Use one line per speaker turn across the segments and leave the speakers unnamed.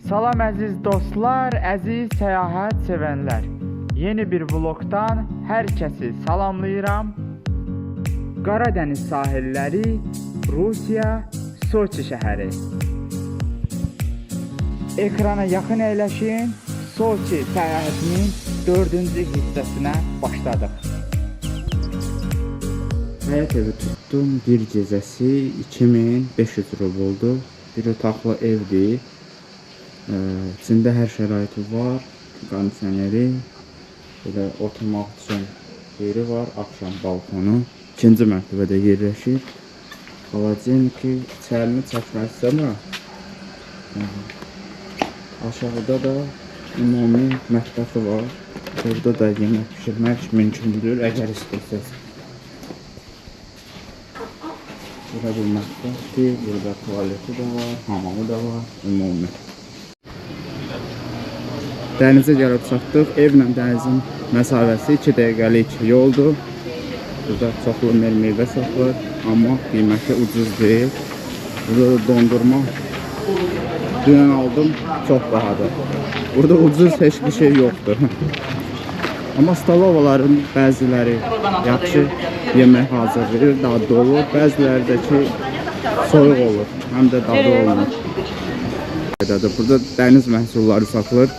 Salam əziz dostlar, əziz səyahət sevənlər. Yeni bir vlogdan hər kəsi salamlayıram. Qaradəniz sahilləri, Rusiya, Soçi şəhəri. Ekrana yaxın əyləşin. Soçi səyahətinin 4-cü hissəsinə başladıq.
Həyət evi tutdum. Bir gecəsi 2500 rubldur. Bir otaqlı evdir. İçində hər şəraiti var. Kondisioneri, belə oturmaq üçün yeri var. Axşam balkonu. İkinci mərtəbədə yerləşir. Xalacenki, içərini çəkmək istəmirəm. Aşağıda da ümumi mətbəxi var. Burada da yemək bişirmək mümkündür, əgər istəsəz. Burada bir mətbəxdir, burada tualeti də var, hamamı da var, ümumi. Dənizə gəlib çatdıq. Evlə dənizin məsafəsi 2 dəqiqəlik yoldur. Burada çoxlu meyvə satılır, amma qiyməti ucuz deyil. Burada da dondurma dünən aldım, çox bahadır. Burada ucuz heç bir şey yoxdur. Amma stalovaların bəziləri yaxşı yemək hazırlayır, dadlı olur. Bəziləri də ki, soyuq olur, həm də dadlı olmur. Burada dəniz məhsulları satılır.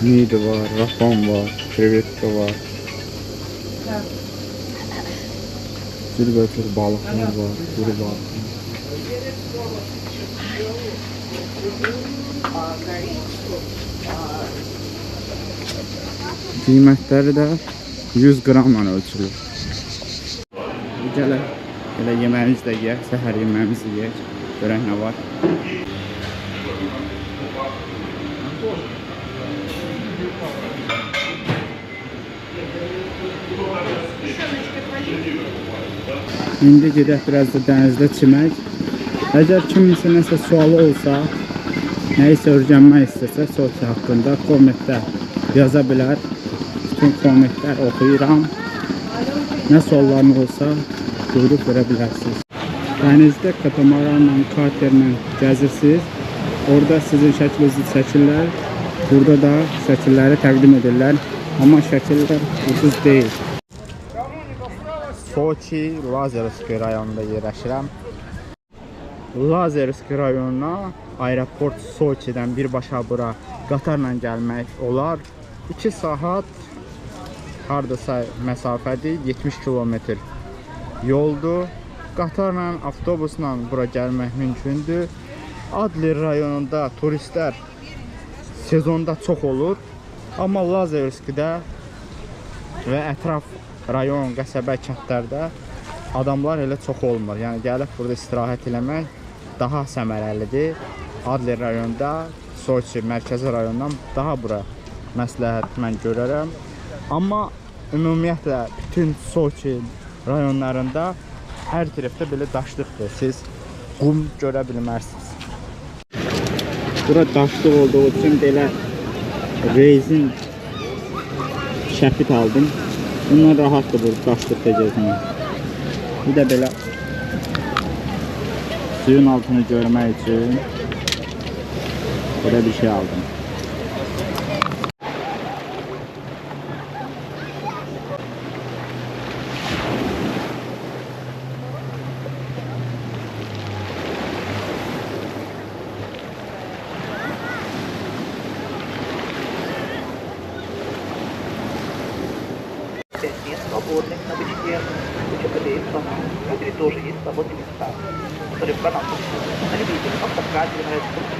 Midi var, rafan var, krevetka var. Cürbəcür balıqlar var, quru balıqlar. Qiymətləri də 100 qramla ölçülür. Gələk, elə yeməyimizi də yeyək, səhər yeməyimizi yeyək. Görək nə var. İndi gedək biraz da dənizdə çimək. Əgər kiminsə nəsə sualı olsa, nəyisə öyrənmək istəsə Soçi haqqında kommentdə yaza bilər. Bütün kommentlər oxuyuram. Nə suallarınız olsa buyurub verə bilərsiniz. Dənizdə katamaranla, katerlə gəzirsiniz. Orada sizin şəklinizi çəkirlər. Burada da şəkilləri təqdim edirlər. Amma şəkillər ucuz deyil. Soçi, Lazerski rayonunda yerləşirəm. Lazerski rayonuna aeroport Soçidən birbaşa bura qatarla gəlmək olar. 2 saat hardasa məsafədir, 70 kilometr yoldur. Qatarla, avtobusla bura gəlmək mümkündür. Adler rayonunda turistlər sezonda çox olur. Amma Lazerskidə və ətraf rayon, qəsəbə, kəndlərdə adamlar elə çox olmur. Yəni gəlib burada istirahət eləmək daha səmərəlidir. Adler rayonunda, Soçi mərkəzi rayondan daha bura məsləhət mən görərəm. Amma ümumiyyətlə bütün Soçi rayonlarında hər tərəfdə belə daşlıqdır. Siz qum görə bilmərsiniz. Bura daşlıq olduğu üçün belə rezin şəfit aldım. Bundan rahatdır bu daşlıqda gezmək. Bir də belə suyun altını görmək üçün belə bir şey aldım.
Мест свободных на бочке, куча ПДФ, внутри тоже есть свободные места, которые на любителей, на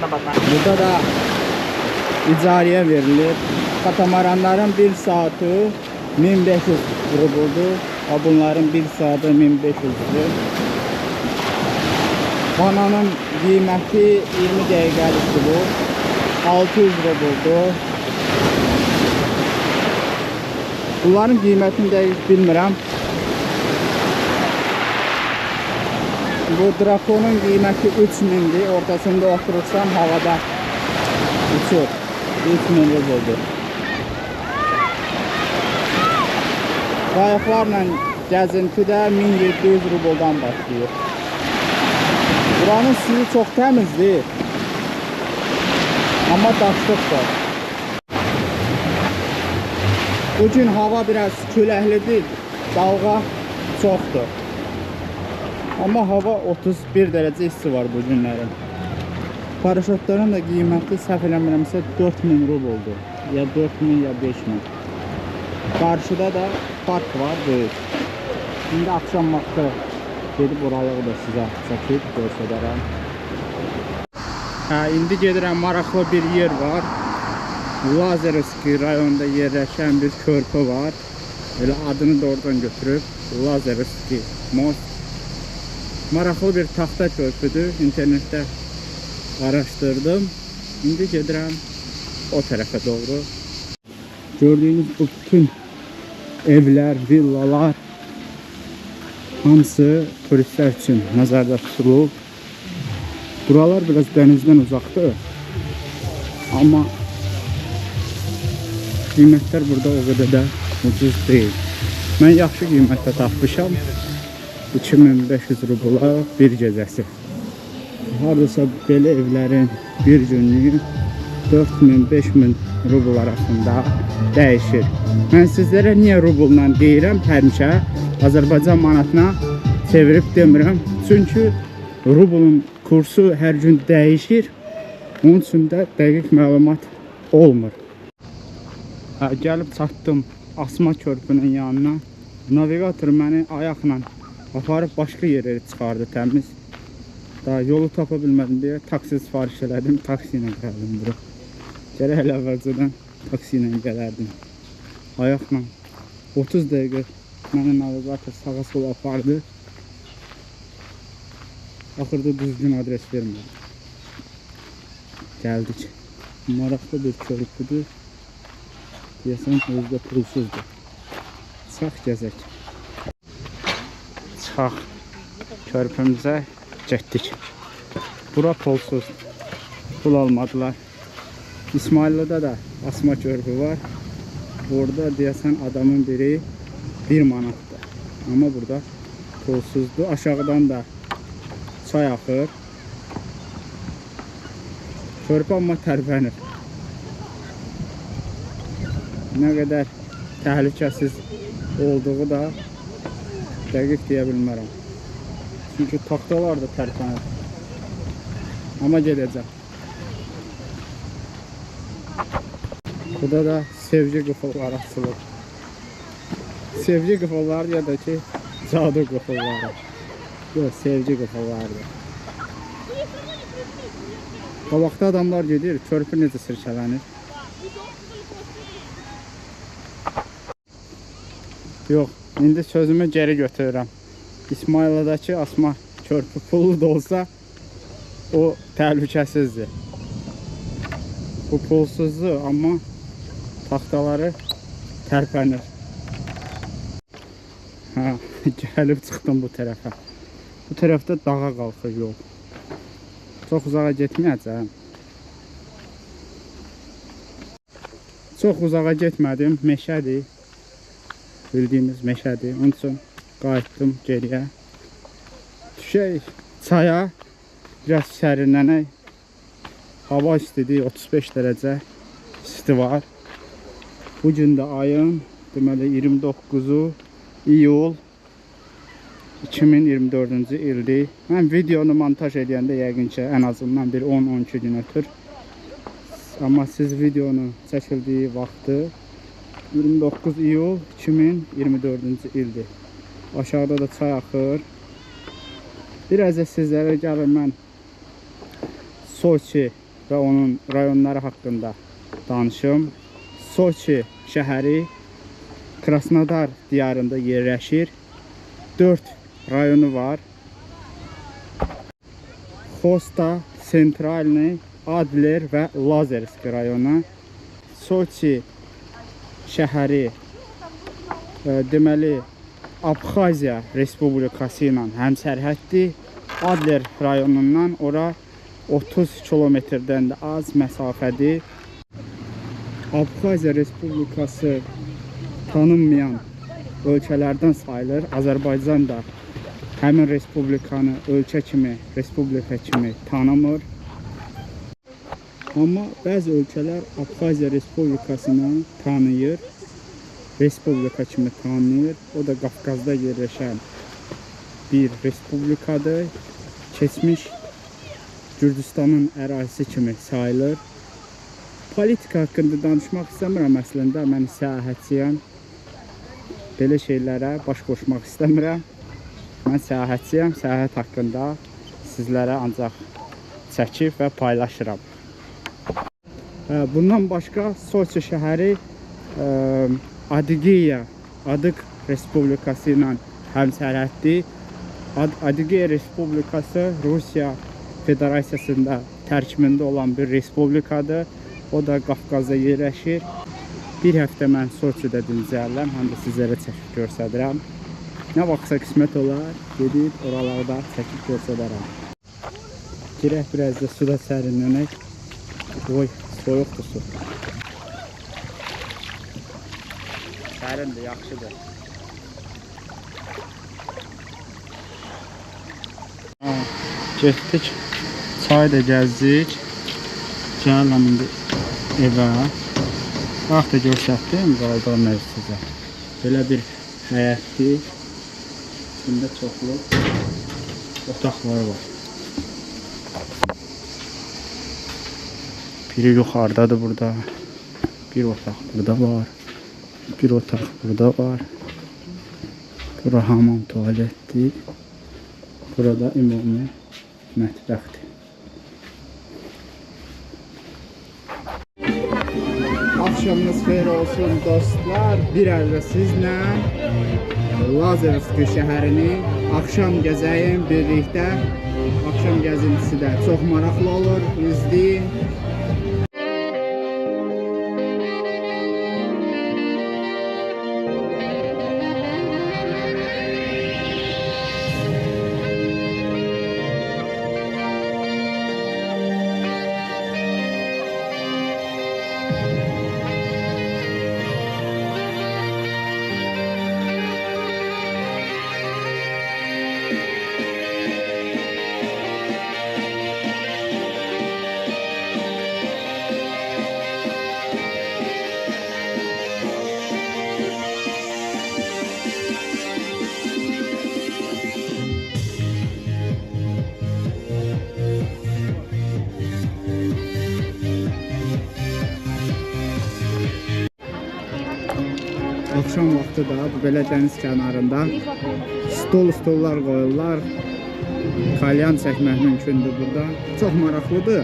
на банане.
Burada da icarəyə verilir. Katamaranların bir saatı 1500 rubldur. Bunların bir saatı 1500 rubl. Bananın qiyməti 20 dəqiqəlikdir bu. 600 rubldur. Bunların qiymətini dəqiq bilmirəm. Bu drakonun qiyməti 3000-dir. Ortasında oturursam havada uçur. 3000 rubldur. Qayıqlarla gəzinti də 1700 rubldan başlayır. Buranın suyu çox təmizdir. Amma daşlıqdır. Bugün hava biraz küləklidir. Dalğa çoxdur. Amma hava 31 dərəcə isti var bu günlərin. Paraşütlərin də qiyməti səhv eləmirəmsə 4000 rubldur. Ya 4000 ya 5000. Qarşıda da park var böyük. İndi axşam vaxtı gedib oralığı da sizə çəkib göstərərəm. Hə, indi gedirəm, maraqlı bir yer var. Lazarevski rayonunda yerləşən bir körpü var. Elə adını da oradan götürüb. Lazarevski most. Maraqlı bir taxta körpüdür. İnternetdə araşdırdım. İndi gedirəm o tərəfə doğru. Gördüyünüz bu bütün evlər, villalar hamısı turistlər üçün nəzərdə tutulub. Buralar biraz dənizdən uzaqdır. Amma qiymətlər burada o qədər də ucuz deyil. Mən yaxşı qiymətə tapmışam. 2500 rubla bir gecəsi. Hardasa belə evlərin bir günlüyü 4000-5000 rubl arasında dəyişir. Mən sizlərə niyə rublla deyirəm həmişə Azərbaycan manatına çevirib demirəm. Çünki rublun kursu hər gün dəyişir. Onun üçün də dəqiq məlumat olmur. Hə, gəlib çatdım Asma körpünün yanına. Navigator məni ayaqla aparıb başqa yerə çıxardı təmiz. Daha yolu tapa bilmədim deyə taksi sifariş elədim. Taksi ilə gəldim bura. Gərək elə əvvəlcədən taksi ilə gələrdim. Ayaqla 30 dəqiqə məni navigator sağa sola apardı. Axırda düzgün adres vermədi. Gəldik. Maraqlı bir körpüdür. Deyəsən özü də pulsuzdur. Çıxaq gəzək. Çıxaq körpümüzə getdik. Bura pulsuz. Pul almadılar. İsmayıllıda da asma körpü var. Orada deyəsən adamın biri 1 manatdır. Amma burada pulsuzdur. Aşağıdan da çay axır. Körpü amma tərpənir. Nə qədər təhlükəsiz olduğu da dəqiq deyə bilmərəm. Çünki taxtalar da tərpənir. Amma gedəcəm. Burada da sevgi qıfılları açılır. Sevgi qıfılları ya da ki cadu qıfılları. Yox, sevgi qıfıllarıdır. Qabaqda adamlar gedir, körpü necə sirkələnir. Yox, indi sözümü geri götürürəm. İsmayıllıdakı asma körpü pullu da olsa o təhlükəsizdir. Bu pulsuzdur, amma taxtaları tərpənir. Hə, gəlib çıxdım bu tərəfə. Bu tərəfdə dağa qalxır yol. Çox uzağa getməyəcəm. Çox uzağa getmədim, meşədir. Bildiyimiz meşədir. Onun üçün qayıtdım geriyə. Düşək çaya, biraz sərinlənək. Hava istidir, 35 dərəcə isti var. Bugün də ayın, deməli 29-u iyul 2024-cü ildir. Mən videonu montaj edəndə yəqin ki, ən azından bir 10-12 gün ötür. Amma siz videonun çəkildiyi vaxtı 29 iyul 2024-cü ildir. Aşağıda da çay axır. Biraz da sizlərə gəlin mən Soçi və onun rayonları haqqında danışım. Soçi şəhəri Krasnodar diyarında yerləşir. 4 rayonu var. Xosta, Sentralny, Adler və Lazerski rayonu. Soçi şəhəri deməli Abxaziya Respublikası ilə həmsərhəddir. Adler rayonundan ora 30 kilometrdən də az məsafədir. Abxaziya Respublikası tanınmayan ölkələrdən sayılır. Azərbaycan da Həmin respublikanı ölkə kimi, respublika kimi tanımır. Amma bəzi ölkələr Abxaziya Respublikasını tanıyır. Respublika kimi tanıyır. O da Qafqazda yerləşən bir respublikadır. Keçmiş Gürcüstanın ərazisi kimi sayılır. Politika haqqında danışmaq istəmirəm əslində. Mən səyahətçiyəm. Belə şeylərə baş qoşmaq istəmirəm. Mən səyahətçiyəm. Səyahət haqqında sizlərə ancaq çəkib və paylaşıram. Bundan başqa Soçi şəhəri Adigeya, Adıg Respublikası ilə həmsərhəddir. Adigeya Respublikası Rusiya Federasiyasında tərkibində olan bir respublikadır. O da Qafqazda yerləşir. Bir həftə mən Soçidə dincəlirəm, həm də sizlərə çəkib göstərirəm. Nə vaxtsa qismət olar, gedib oralarda çəkib göstərərəm. Girək biraz da suda sərinlənək. Oy, soyuqdur su. Sərindir, yaxşıdır. Getdik, çay da gəzdik. Gəlirəm indi evə. Bax da göstərdim, qaldığım ev sizə. Belə bir həyətdir. İçində çoxlu otaqlar var. Biri yuxarıdadır burada. Bir otaq burada var. Bir otaq burada var. Bura hamam tualetdir. Burada ümumi mətbəxdir. Axşamınız xeyir olsun dostlar. Bir əldə sizlə Lazerevski şəhərini axşam gəzəyim birlikdə. Axşam gəzintisi də çox maraqlı olur. İzləyin. Axşam vaxtı da bu belə dəniz kənarında stollar qoyurlar. Kalyan çəkmək mümkündür burada. Çox maraqlıdır.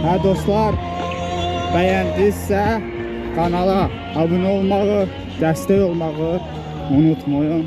Hə dostlar, bəyəndinizsə kanala abunə olmağı, dəstək olmağı unutmayın.